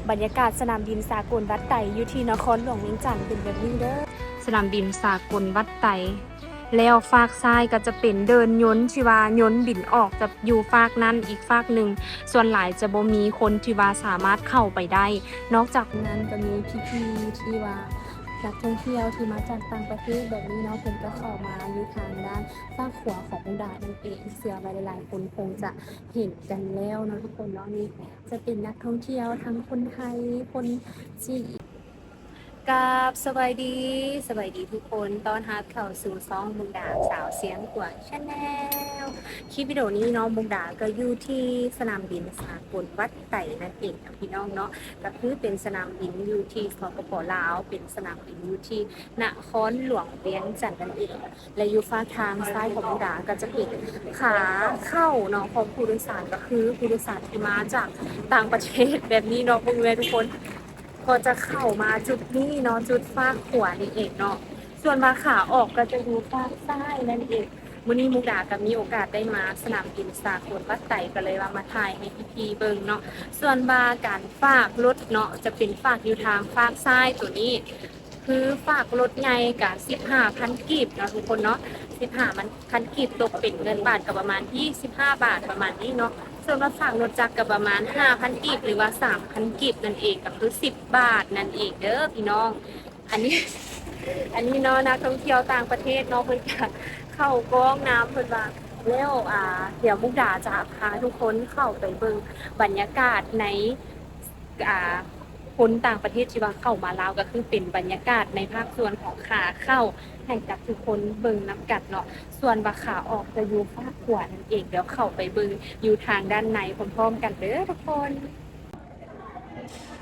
ບັນຍາກາດສະໜາມບິນສາກົນວັດໄຕ ຢູ່ທີ່ນະຄອນຫຼວງວຽງຈັນເປັນແບບນີ້ເດີ. ສະໜາມບິນສາກົນວັດໄຕ ແລ້ວຟາກຊ້າຍກໍຈະເປັນເດີ່ນຍົນທີ່ວ່າຍົນບິນອອກຈາກຢູ່ຟາກນັ້ນອີກຟາກໜຶ່ງ, ສ່ວນຫຼາຍຈະບໍ່ມີຄົນທີ່ວ່າສາມາດເຂົ້າໄປໄດ້. ນອກຈາກນັ້ນກໍມີພີ່ໆທີ່ວ່ານັກທ່ອງທ່ຽວທີ່ມາຈາກຕ່າງປະເທດແບບນີ້ເນາະ, ເພິ່ນກໍເຂົ້າມາຢູ່ທາງດ້ານຟາກຂວາຂອງມຸກດານັ້ນເອງ. ເຊື່ອວ່າຫຼາຍໆຄົນຄົງຈະເຫັນກັນແລ້ວເນາະທຸກຄົນເນາະ. ນີ້ຈະເປັນນັກທ່ອງທ່ຽວທັງຄົນໄທ, ຄົນຈີນ. ກາບສະບາຍດີ, ສະບາຍດີທຸກຄົນ, ຕ້ອນຮັບເຂົ້າສູ່ຊ່ອງມຸກດາສາວຊຽງຂວາງ Channel. ຄລິບວິດີໂອນີ້ເນາະ, ມຸກດາກໍຢູ່ທີ່ສະໜາມບິນສາກົນວັດໄຕນັ້ນເອງເນາະ ພີ່ນ້ອງເນາະ, ກໍຄືເປັນສະໜາມບິນຢູ່ທີ່ ສປປ ລາວ, ເປັນສະໜາມບິນຢູ່ທີ່ນະຄອນຫຼວງວຽງຈັນນັ້ນເອງ. ແລະ ຢູ່ຟາກທາງຊ້າຍຂອງມຸກດາກໍຈະເປັນຂາເຂົ້າເນາະ ຂອງຜູ້ໂດຍສານ, ກໍຄືຜູ້ໂດຍສານທີ່ມາຈາກຕ່າງປະເທດແບບນີ້ເນາະ ພໍ່ແມ່ທຸກຄົນ. ກໍຈະເຂົ້າມາຈຸດນີ້ເນາະ, ຈຸດຟາກຂວານີ້ເອງເນາະ. ສ່ວນວ່າຂາອອກກໍຈະຢູ່ຟາກຊ້າຍນັ້ນເອງ. ມື້ນີ້ມຸກດາກໍມີໂອກາດໄດ້ມາສະໜາມບິນສາກົນວັດໄຕ, ກໍເລີຍວ່າມາຖ່າຍໃຫ້ພີ່ໆເບິ່ງເນາະ. ສ່ວນວ່າການຝາກລົດເນາະ ຈະເປັນຝາກຢູ່ທາງຟາກຊ້າຍໂຕນີ້, ຄືຝາກລົດໃຫຍ່ກະສິບຫ້າພັນກີບເນາະທຸກຄົນເນາະ, ສິບຫ້າພັນ ພັນກີບ ຕົກເປັນເງິນບາດກໍປະມານຊາວຫ້າບາດປະມານນີ້ເນາະ. ສ່ວນວ່າຝາກລົດຈັກກໍປະມານຫ້າພັນກີບ ຫຼືວ່າສາມພັນກີບນັ້ນເອງ, ກໍຄືສິບບາດນັ້ນເອງເດີພີ່ນ້ອງ. ອັນນີ້ ອັນນີ້ເນາະ ນັກທ່ອງທ່ຽວຕ່າງປະເທດເນາະ ເພິ່ນກະເຂົ້າກ້ອງນຳ ເພິ່ນວ່າ. ແລ້ວ ອ່າ ດຽວມຸກດາຈະພາທຸກຄົນເຂົ້າໄປເບິ່ງບັນຍາກາດໃນ ອ່າ ຄົນຕ່າງປະເທດທີ່ວ່າເຂົ້າມາລາວ ກໍຄືເປັນບັນຍາກາດໃນພາກສ່ວນຂອງຂາເຂົ້າໃຫ້ກັບທຸກຄົນເບິ່ງນຳກັນເນາະ. ສ່ວນວ່າຂາອອກຈະຢູ່ຟາກຂວານັ້ນເອງ, ດຽວເຂົ້າໄປເບິ່ງຢູ່ທາງດ້ານໃນພ້ອມໆກັນເດີທຸກຄົນ.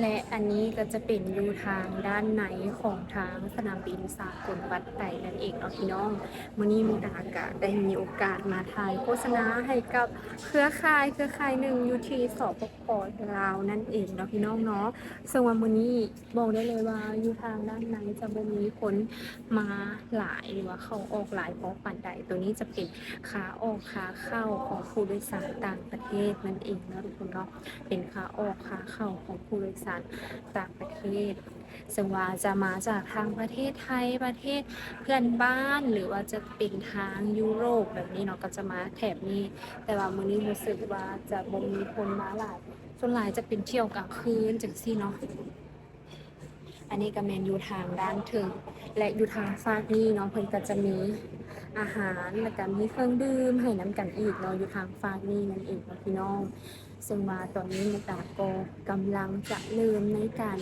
ແລະ ອັນນີ້ກໍຈະເປັນຢູ່ທາງດ້ານໃນຂອງທາງສະໜາມບິນສາກົນວັດໄຕນັ້ນເອງເນາະພີ່ນ້ອງ. ມື້ນີ້ມຸກດາກະໄດ້ມີໂອກາດມາຖ່າຍໂຄສະນາໃຫ້ກັບເຄືອຂ່າຍ ເຄືອຂ່າຍໜຶ່ງຢູ່ທີ່ ສປປ ລາວນັ້ນເອງເນາະພີ່ນ້ອງເນາະ. ເຊິ່ງວ່າມື້ນີ້ບອກໄດ້ເລີຍວ່າຢູ່ທາງດ້ານໃນຈະບໍ່ມີຄົນມາຫຼາຍ ຫຼືວ່າເຂົ້າອອກຫຼາຍພໍປານໃດ. ໂຕນີ້ຈະເປັນຂາອອກຂາເຂົ້າຂອງຜູ້ໂດຍສານຕ່າງປະເທດນັ້ນເອງເນາະທຸກຄົນເນາະ, ເປັນຂາອອກຂາເຂົ້າຂອງຜູ້ໂດຍສານຕ່າງປະເທດ. ເຊິ່ງວ່າຈະມາຈາກທາງປະເທດໄທ, ປະເທດເພື່ອນບ້ານ ຫຼືວ່າຈະເປັນທາງຢູໂຣບແບບນີ້ເນາະ, ກໍຈະມາແຖບນີ້. ແຕ່ວ່າມື້ນີ້ຮູ້ສຶກວ່າຈະບໍ່ມີຄົນມາຫຼາຍ, ສ່ວນຫຼາຍຈະເປັນທ່ຽວກາງຄືນຈັ່ງຊີ້ເນາະ. ອັນນີ້ກໍແມ່ນຢູ່ທາງດ້ານເທິງ ແລະ ຢູ່ທາງຟາກນີ້ເນາະ ເພິ່ນກໍຈະມີອາຫານ ແລ້ວກໍມີເຄື່ອງດື່ມໃຫ້ນຳກັນອີກເນາະ, ຢູ່ທາງຟາກນີ້ນັ້ນເອງເນາະພີ່ນ້ອງ. ເຊິ່ງວ່າຕອນນີ້ມຸກດາກໍກຳລັງຈະເລີ່ມໃນການ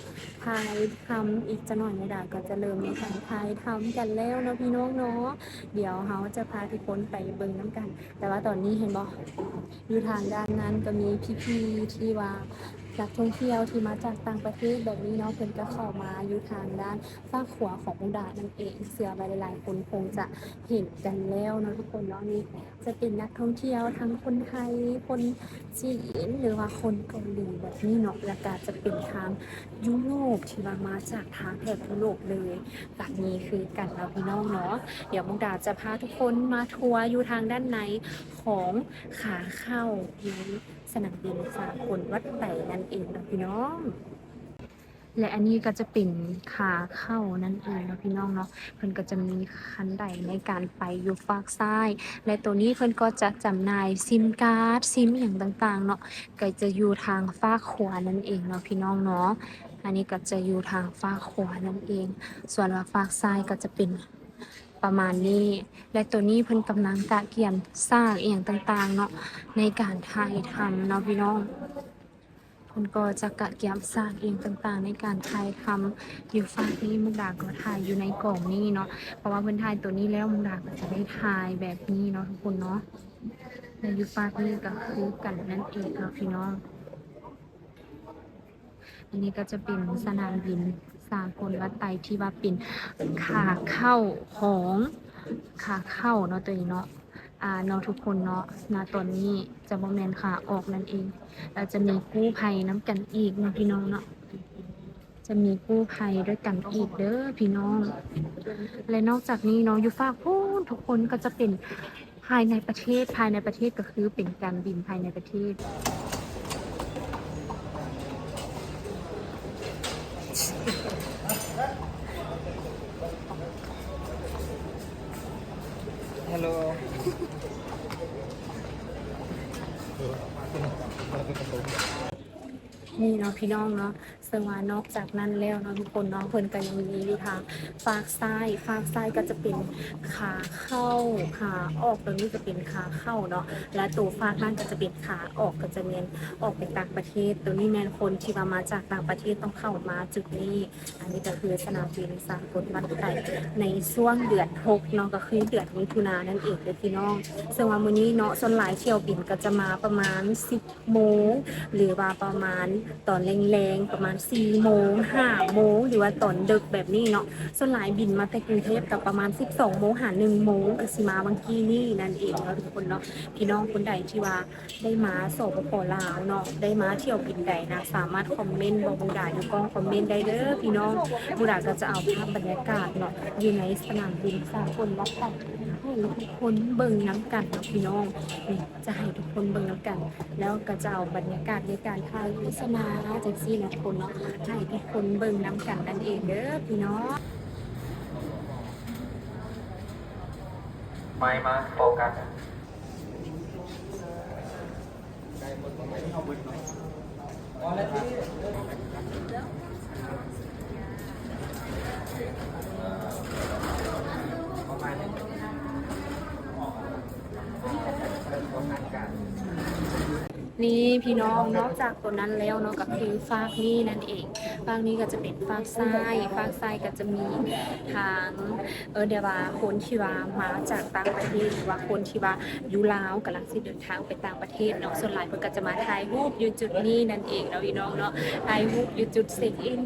ຖ່າຍທຳ, ອີກຈັກໜ້ອຍມຸກດາກໍຈະເລີ່ມໃນການຖ່າຍທຳກັນແລ້ວເນາະພີ່ນ້ອງເນາະ. ດຽວເຮົາຈະພາທຸກຄົນໄປເບິ່ງນຳກັນ. ແຕ່ວ່າຕອນນີ້ເຫັນບໍ່? ຢູ່ທາງດ້ານນັ້ນກໍມີພີ່ໆທີ່ວ່ານັກທ່ອງທ່ຽວທີ່ມາຈາກຕ່າງປະເທດແບບນີ້ເນາະ, ເພິ່ນກໍເຂົ້າມາຢູ່ທາງດ້ານຟາກຂວາຂອງມຸກດານັ້ນເອງ. ເຊື່ອວ່າຫຼາຍໆຄົນຄົງຈະເຫັນກັນແລ້ວເນາະທຸກຄົນເນາະ. ນີ້ຈະເປັນນັກທ່ອງທ່ຽວທັງຄົນໄທ, ຄົນຈີນ ຫຼືວ່າຄົນເກົາຫຼີແບບນີ້ເນາະ, ແລ້ວກໍຈະເປັນທາງຢູໂຣບທີ່ວ່າມາຈາກທາງແຖບຢູໂຣບເລີຍ ແບບນີ້ຄືກັນເນາະພີ່ນ້ອງເນາະ. ດຽວມຸກດາຈະພາທຸກຄົນມາທົວຢູ່ທາງດ້ານໃນຂອງຂາເຂົ້າໃນສະໜາມບິນສາກົນວັດໄຕນັ້ນເອງເນາະພີ່ນ້ອງ. ແລະ ອັນນີ້ກໍຈະເປັນຂາເຂົ້ານັ້ນເອງເນາະພີ່ນ້ອງເນາະ, ເພິ່ນກໍຈະມີຄັນໄດໃນການໄປຢູ່ຟາກຊ້າຍ ແລະ ໂຕນີ້ເພິ່ນກໍຈະຈຳໜ່າຍຊິມກາດ ຊິມອີ່ຫຍັງຕ່າງໆເນາະ, ກໍຈະຢູ່ທາງຟາກຂວານັ້ນເອງເນາະພີ່ນ້ອງເນາະ. ອັນນີ້ກໍຈະຢູ່ທາງຟາກຂວານັ້ນເອງ, ສ່ວນວ່າຟາກຊ້າຍກໍຈະເປັນປະມານນີ້. ແລະ ໂຕນີ້ເພິ່ນກຳລັງກະກຽມສ້າງອີ່ຫຍັງຕ່າງໆເນາະ ໃນການຖ່າຍທຳເນາະພີ່ນ້ອງ. ເພິ່ນກໍຈະກະກຽມສ້າງອີ່ຫຍັງຕ່າງໆໃນການຖ່າຍທຳ. ຢູ່ຟາກນີ້ມຸກດາກໍຖ່າຍຢູ່ໃນກ້ອງນີ້ເນາະ, ເພາະວ່າເພິ່ນຖ່າຍໂຕນີ້ແລ້ວ ມຸກດາກໍຈະໄດ້ຖ່າຍແບບນີ້ເນາະທຸກຄົນເນາະ. ແລະ ຢູ່ຟາກນີ້ກໍຄືກັນນັ້ນເອງເນາະພີ່ນ້ອງ. ອັນນີ້ກໍຈະເປັນສະໜາມບິນສາກົນວັດໄຕ ທີ່ວ່າເປັນຂາເຂົ້າຂອງ ຂາເຂົ້າເນາະ ໂຕນີ້ເນາະ. ອ່າ ເນາະທຸກຄົນເນາະ, ນະຕອນນີ້ຈະບໍ່ແມ່ນຂາອອກນັ້ນເອງ. ແລ້ວຈະມີກູ້ໄພນຳກັນອີກເນາະພີ່ນ້ອງເນາະ, ຈະມີກູ້ໄພດ້ວຍກັນອີກເດີພີ່ນ້ອງ. ແລະ ນອກຈາກນີ້ເນາະ ຢູ່ຟາກພຸ້ນທຸກຄົນ ກໍຈະເປັນພາຍໃນປະເທດ, ພາຍໃນປະເທດກໍຄືເປັນການບິນພາຍໃນປະເທດ. Hello. ນີ້ເນາະ ພີ່ນ້ອງເນາະ, ເຊິ່ງວ່ານອກຈາກນັ້ນແລ້ວເນາະ ທຸກຄົນເນາະ, ເພິ່ນກໍຍັງມີຢູ່ທາງຟາກຊ້າຍ, ຟາກຊ້າຍກໍຈະເປັນຂາເຂົ້າ, ຂາອອກໂຕນີ້ຈະເປັນຂາເຂົ້າເນາະ, ແລະ ໂຕຟາກນັ້ນກໍຈະເປັນຂາອອກ, ກໍຈະແມ່ນອອກໄປຕ່າງປະເທດ. ໂຕນີ້ແມ່ນຄົນທີ່ວ່າມາຈາກຕ່າງປະເທດຕ້ອງເຂົ້າມາຈຸດນີ້. ອັນນີ້ກໍຄືສະໜາມບິນສາກົນວັດໄຕ ໃນຊ່ວງເດືອນຫົກເນາະ, ກໍຄືເດືອນມິຖຸນານັ້ນເອງເດີພີ່ນ້ອງ. ເຊິ່ງວ່າມື້ນີ້ເນາະ ສ່ວນຫຼາຍຖ້ຽວບິນກໍຈະມາປະມານສິບໂມງ ຫຼືວ່າປະມານຕອນແລງໆ ປະມານສີ່ໂມງ ຫ້າໂມງ ຫຼືວ່າຕອນເດິກແບບນີ້ເນາະ. ສ່ວນຫຼາຍບິນມາແຕ່ກຸງເທບກໍປະມານສິບສອງໂມງຫາໜຶ່ງໂມງ ກໍຊິມາຫວ່າງກີ້ນີ້ນັ້ນເອງເນາະ ທຸກຄົນເນາະ. ພີ່ນ້ອງຄົນໃດທີ່ວ່າ ໄດ້ມາ ສປປ ລາວເນາະ, ໄດ້ມາຖ້ຽວບິນໃດນະ ສາມາດຄອມເມັນບອກມຸກດາຢູ່ກ້ອງຄອມເມັນໄດ້ເດີພີ່ນ້ອງ. ມຸກດາກໍຈະເອົາພາບບັນຍາກາດເນາະ ຢູ່ໃນສະໜາມບິນສາກົນວັດໄຕ ໃຫ້ທຸກຄົນເບິ່ງນຳກັນເນາະພີ່ນ້ອງ. ນີ້ ຈະໃຫ້ທຸກຄົນເບິ່ງນຳກັນ, ແລ້ວກໍຈະເອົາບັນຍາກາດໃນການຖ່າຍໂຄສະນາຈັ່ງຊີ້ນະທຸກຄົນເນາະ ໃຫ້ທຸກຄົນເບິ່ງນຳກັນນັ້ນເອງເດີພີ່ນ້ອງ. ໄມມາໂຟກັສ. ນີ້ພີ່ນ້ອງ, ນອກຈາກໂຕນັ້ນແລ້ວເນາະ ກໍຄືຟາກນີ້ນັ້ນເອງ. ຟາກນີ້ກໍຈະເປັນຟາກຊ້າຍ, ຟາກຊ້າຍກໍຈະມີທາງ ເອີ້ນໄດ້ວ່າຄົນທີ່ວ່າມາຈາກຕ່າງປະເທດ ຫຼືວ່າຄົນທີ່ວ່າຢູ່ລາວກຳລັງຊິເດີນທາງໄປຕ່າງປະເທດເນາະ, ສ່ວນຫຼາຍເພິ່ນກໍຈະມາຖ່າຍຮູບຢູ່ຈຸດນີ້ນັ້ນເອງເນາະ ພີ່ນ້ອງເນາະ. ຖ່າຍຮູບຢູ່ຈຸດເຊັກອິນ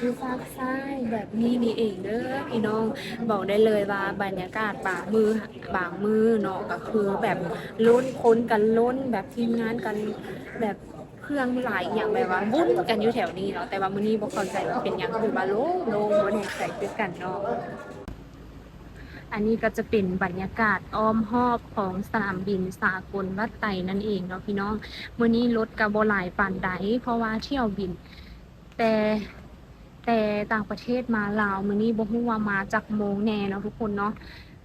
ຢູ່ຟາກຊ້າຍແບບນີ້ນີ້ເອງເດີພີ່ນ້ອງ. ບອກໄດ້ເລີຍວ່າບັນຍາກາດບາງມື້ ບາງມື້ເນາະ ກໍຄືແບບລົ້ນ, ຄົນກໍລົ້ນ, ແບບທີມງານກັນ ແບບເຄື່ອງຫຼາຍອີ່ຫຍັງ ແບບວ່າວຸ້ນກັນຢູ່ແຖວນີ້ເນາະ. ແຕ່ວ່າມື້ນີ້ບໍ່ເຂົ້າໃຈວ່າເປັນຫຍັງ ຄືວ່າໂລ່ງໆ, ບໍ່ແນ່ໃຈຄືກັນເນາະ. ອັນນີ້ກໍຈະເປັນບັນຍາກາດອ້ອມຮອບຂອງສະໜາມບິນສາກົນວັດໄຕນັ້ນເອງເນາະ ພີ່ນ້ອງ. ມື້ນີ້ລົດກໍບໍ່ຫຼາຍປານໃດ ເພາະວ່າຖ້ຽວບິນ ແຕ່ ແຕ່ຕ່າງປະເທດມາລາວມື້ນີ້ ບໍ່ຮູ້ວ່າມາຈັກໂມງແດ່ເນາະ ທຸກຄົນເນາະ.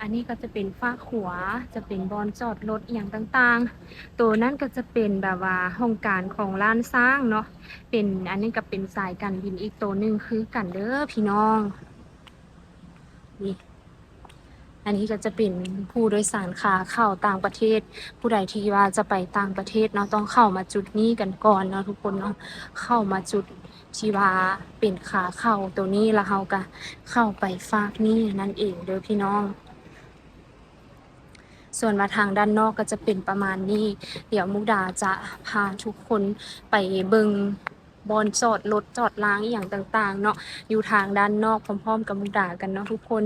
ອັນນີ້ກໍຈະເປັນຟາກຂວາ ຈະເປັນບ່ອນຈອດລົດອີ່ຫຍັງຕ່າງໆ. ໂຕນັ້ນກໍຈະເປັນແບບວ່າຫ້ອງການຂອງລ້ານຊ້າງເນາະ, ເປັນ ອັນນີ້ກໍເປັນສາຍການບິນອີກໂຕໜຶ່ງຄືກັນເດີພີ່ນ້ອງ. ນີ້ ອັນນີ້ກໍຈະເປັນຜູ້ໂດຍສານຂາເຂົ້າຕ່າງປະເທດ, ຜູ້ໃດທີ່ວ່າຈະໄປຕ່າງປະເທດເນາະ ຕ້ອງເຂົ້າມາຈຸດນີ້ກັນກ່ອນເນາະ ທຸກຄົນເນາະ. ເຂົ້າມາຈຸດທີ່ວ່າເປັນຂາເຂົ້າໂຕນີ້ ແລ້ວເຮົາກໍເຂົ້າໄປຟາກນີ້ນັ້ນເອງເດີພີ່ນ້ອງ. ສ່ວນວ່າທາງດ້ານນອກກໍຈະເປັນປະມານນີ້, ດຽວມຸກດາຈະພາທຸກຄົນໄປເບິ່ງບ່ອນຈອດລົດຈອດລາງອີ່ຫຍັງຕ່າງໆເນາະ ຢູ່ທາງດ້ານນອກພ້ອມໆກັບມຸກດາກັນເນາະ ທຸກຄົນ.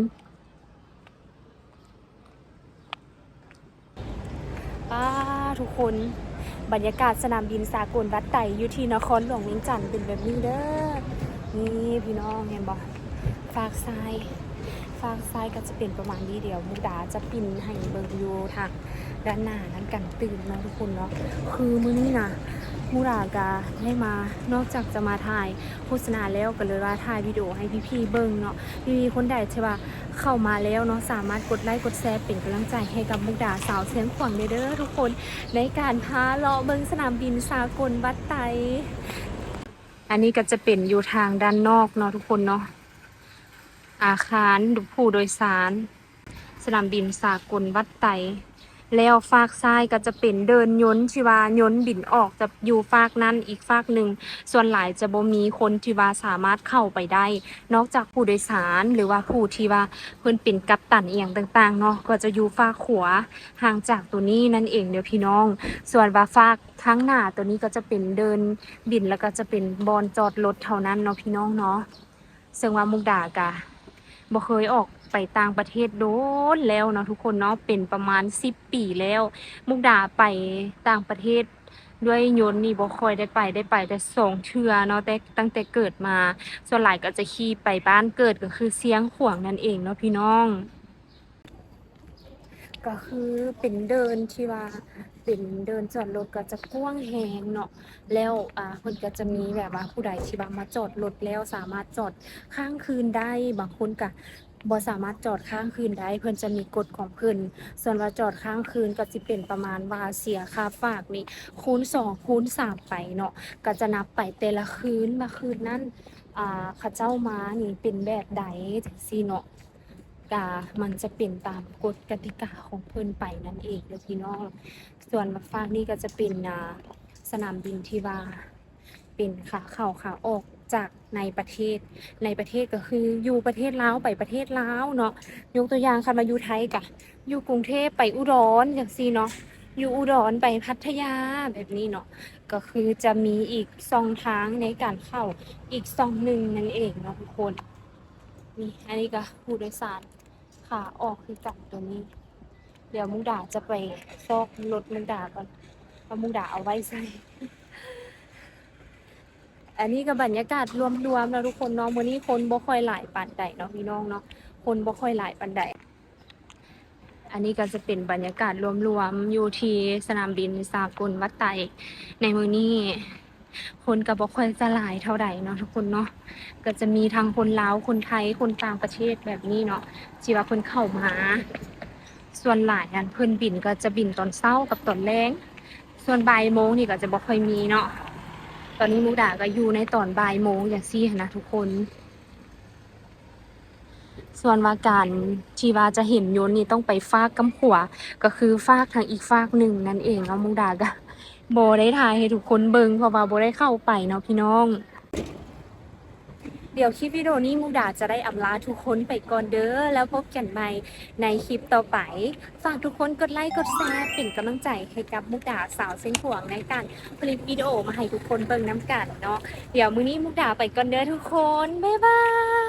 ປ້າ ທຸກຄົນ, ບັນຍາກາດສະໜາມບິນສາກົນວັດໄຕ ຢູ່ທີ່ນະຄອນຫຼວງວຽງຈັນເປັນແບບນີ້ເດີ. ນີ້ພີ່ນ້ອງເຫັນບໍ່? ຟາກຊ້າຍ ຟາກຊ້າຍກໍຈະເປັນປະມານນີ້. ດຽວມຸກດາຈະປິ່ນໃຫ້ເບິ່ງຢູ່ທາງດ້ານໜ້ານັ້ນກັນຕື່ມເນາະ ທຸກຄົນເນາະ. ຄືມື້ນີ້ນະ ມຸກດາກໍໄດ້ມາ ນອກຈາກຈະມາຖ່າຍໂຄສະນາແລ້ວ ກໍເລີຍວ່າຖ່າຍວິດີໂອໃຫ້ພີ່ໆເບິ່ງເນາະ. ພີ່ໆຄົນໃດທີ່ວ່າ ເຂົ້າມາແລ້ວເນາະ ສາມາດກົດໄລ້ກົດແຊເປັນກຳລັງໃຈໃຫ້ກັບມຸກດາສາວຊຽງຂວາງແດ່ເດີທຸກຄົນ ໃນການພາເລາະເບິ່ງສະໜາມບິນສາກົນວັດໄຕ. ອັນນີ້ກໍຈະເປັນຢູ່ທາງດ້ານນອກເນາະ ທຸກຄົນເນາະ, ອາຄານຜູ້ໂດຍສານສະໜາມບິນສາກົນວັດໄຕ. ແລ້ວຟາກຊ້າຍກໍຈະເປັນເດີ່ນຍົນທີ່ວ່າຍົນບິນອອກຈາກຢູ່ຟາກນັ້ນອີກຟາກໜຶ່ງ, ສ່ວນຫຼາຍຈະບໍ່ມີຄົນທີ່ວ່າສາມາດເຂົ້າໄປໄດ້ ນອກຈາກຜູ້ໂດຍສານ ຫຼືວ່າຜູ້ທີ່ວ່າເພິ່ນເປັນກັບຕັນອີ່ຫຍັງຕ່າງໆເນາະ ກໍຈະຢູ່ຟາກຂວາຫ່າງຈາກໂຕນີ້ນັ້ນເອງເດີພີ່ນ້ອງ. ສ່ວນວ່າຟາກທາງໜ້າໂຕນີ້ກໍຈະເປັນເດີ່ນບິນ ແລ້ວກໍຈະເປັນບ່ອນຈອດລົດເທົ່ານັ້ນເນາະ ພີ່ນ້ອງເນາະ. ເຊິ່ງວ່າມຸກດາກະບໍ່ເຄີຍອອກໄປຕ່າງປະເທດໂດນແລ້ວເນາະ ທຸກຄົນເນາະ, ເປັນປະມານສິບປີແລ້ວ. ມຸກດາໄປຕ່າງປະເທດດ້ວຍຍົນນີ້ບໍ່ຄ່ອຍໄດ້ໄປ, ໄດ້ໄປແຕ່ສອງເທື່ອເນາະ ແຕ່ຕັ້ງແຕ່ເກີດມາ. ສ່ວນຫຼາຍກໍຈະຂີ່ໄປບ້ານເກີດ ກໍຄືຊຽງຂວາງນັ້ນເອງເນາະ ພີ່ນ້ອງ. ກໍຄືເປັນເດີ່ນທີ່ວ່າ ເປັນເດີ່ນຈອດລົດກໍຈະກວ້າງແຮງເນາະ ແລ້ວ ອ່າ ເພິ່ນກໍຈະມີແບບວ່າຜູ້ໃດທີ່ວ່າມາຈອດລົດແລ້ວສາມາດຈອດຄ້າງຄືນໄດ້ ບາງຄົນກໍບໍ່ສາມາດຈອດຄ້າງຄືນໄດ້ ເພິ່ນຈະມີກົດຂອງເພິ່ນ. ສ່ວນວ່າຈອດຄ້າງຄືນກໍຊິເປັນປະມານວ່າເສຍຄ່າຝາກນີ້ຄູນສອງຄູນສາມໄປເນາະ ກໍຈະນັບໄປແຕ່ລະຄືນ ວ່າຄືນນັ້ນ ອ່າ ເຂົາເຈົ້າມານີ້ເປັນແບບໃດ ຈັ່ງຊີ້ເນາະ. ກະມັນຈະເປັນຕາມກົດກະຕິກາຂອງເພິ່ນໄປນັ້ນເອງເດີພີ່ນ້ອງ. ສ່ວນໝາກຟາກນີ້ກໍຈະເປັນ ອ່າ ສະໜາມບິນທີ່ວ່າເປັນຂາເຂົ້າຂາອອກຈາກໃນປະເທດ ໃນປະເທດກໍຄືຢູ່ປະເທດລາວໄປປະເທດລາວເນາະ. ຍົກຕົວຢ່າງ ຄັນວ່າຢູ່ໄທກະຢູ່ກຸງເທບໄປອຸດອນຈັ່ງຊີ້ເນາະ ຢູ່ອຸດອນໄປພັດທະຍາແບບນີ້ເນາະ. ກໍຄືຈະມີອີກຊ່ອງທາງໃນການເຂົ້າອີກຊ່ອງໜຶ່ງນັ້ນເອງເນາະທຸກຄົນ. ນີ້ ອັນນີ້ກໍຜູ້ໂດຍສານຂາອອກຄືກັນໂຕນີ້. ດຽວມຸກດາຈະໄປຊອກລົດມຸກດາກ່ອນ ວ່າມຸກດາເອົາໄວ້ໃສ. ອັນນີ້ກໍບັນຍາກາດລວມໆເນາະທຸກຄົນເນາະ ມື້ນີ້ຄົນບໍ່ຄ່ອຍຫຼາຍປານໃດເນາະພີ່ນ້ອງເນາະ ຄົນບໍ່ຄ່ອຍຫຼາຍປານໃດ. ອັນນີ້ກໍຈະເປັນບັນຍາກາດລວມໆຢູ່ທີ່ສະໜາມບິນສາກົນວັດໄຕ ໃນມື້ນີ້ຄົນກໍບໍ່ຄ່ອຍຈະຫຼາຍເທົ່າໃດເນາະທຸກຄົນເນາະ. ກໍຈະມີທັງຄົນລາວ ຄົນໄທ ຄົນຕ່າງປະເທດແບບນີ້ເນາະ ທີ່ວ່າເພິ່ນເຂົ້າມາ. ສ່ວນຫຼາຍອັນເພິ່ນບິນກໍຈະບິນຕອນເຊົ້າກັບຕອນແລງ ສ່ວນບ່າຍໂມງນີ້ກໍຈະບໍ່ຄ່ອຍມີເນາະ. ຕອນນີ້ມຸກດາກໍຢູ່ໃນຕອນບ່າຍໂມງຈັ່ງຊີ້ຫັ້ນນະທຸກຄົນ. ສ່ວນວ່າການທີ່ວ່າຈະເຫັນຍົນນີ້ຕ້ອງໄປຟາກກຳຂວາ ກໍຄືຟາກທາງອີກຟາກໜຶ່ງນັ້ນເອງເນາະ. ມຸກດາກໍບໍ່ໄດ້ຖ່າຍໃຫ້ທຸກຄົນເບິ່ງ ເພາະວ່າບໍ່ໄດ້ເຂົ້າໄປເນາະພີ່ນ້ອງ. ດຽວຄລິບວິດີໂອນີ້ມຸກດາຈະໄດ້ອຳລາທຸກຄົນໄປກ່ອນເດີ ແລ້ວພົບກັນໃໝ່ໃນຄລິບຕໍ່ໄປ. ຝາກທຸກຄົນກົດໄລກົດແຊ ເປັນກຳລັງໃຈໃຫ້ກັບມຸກດາສາວຊຽງຂວາງ ໃນການຜະລິດວິດີໂອມາໃຫ້ທຸກຄົນເບິ່ງນຳກັນເນາະ. ດຽວມື້ນີ້ມຸກດາໄປກ່ອນເດີທຸກຄົນ ບາຍບາຍ.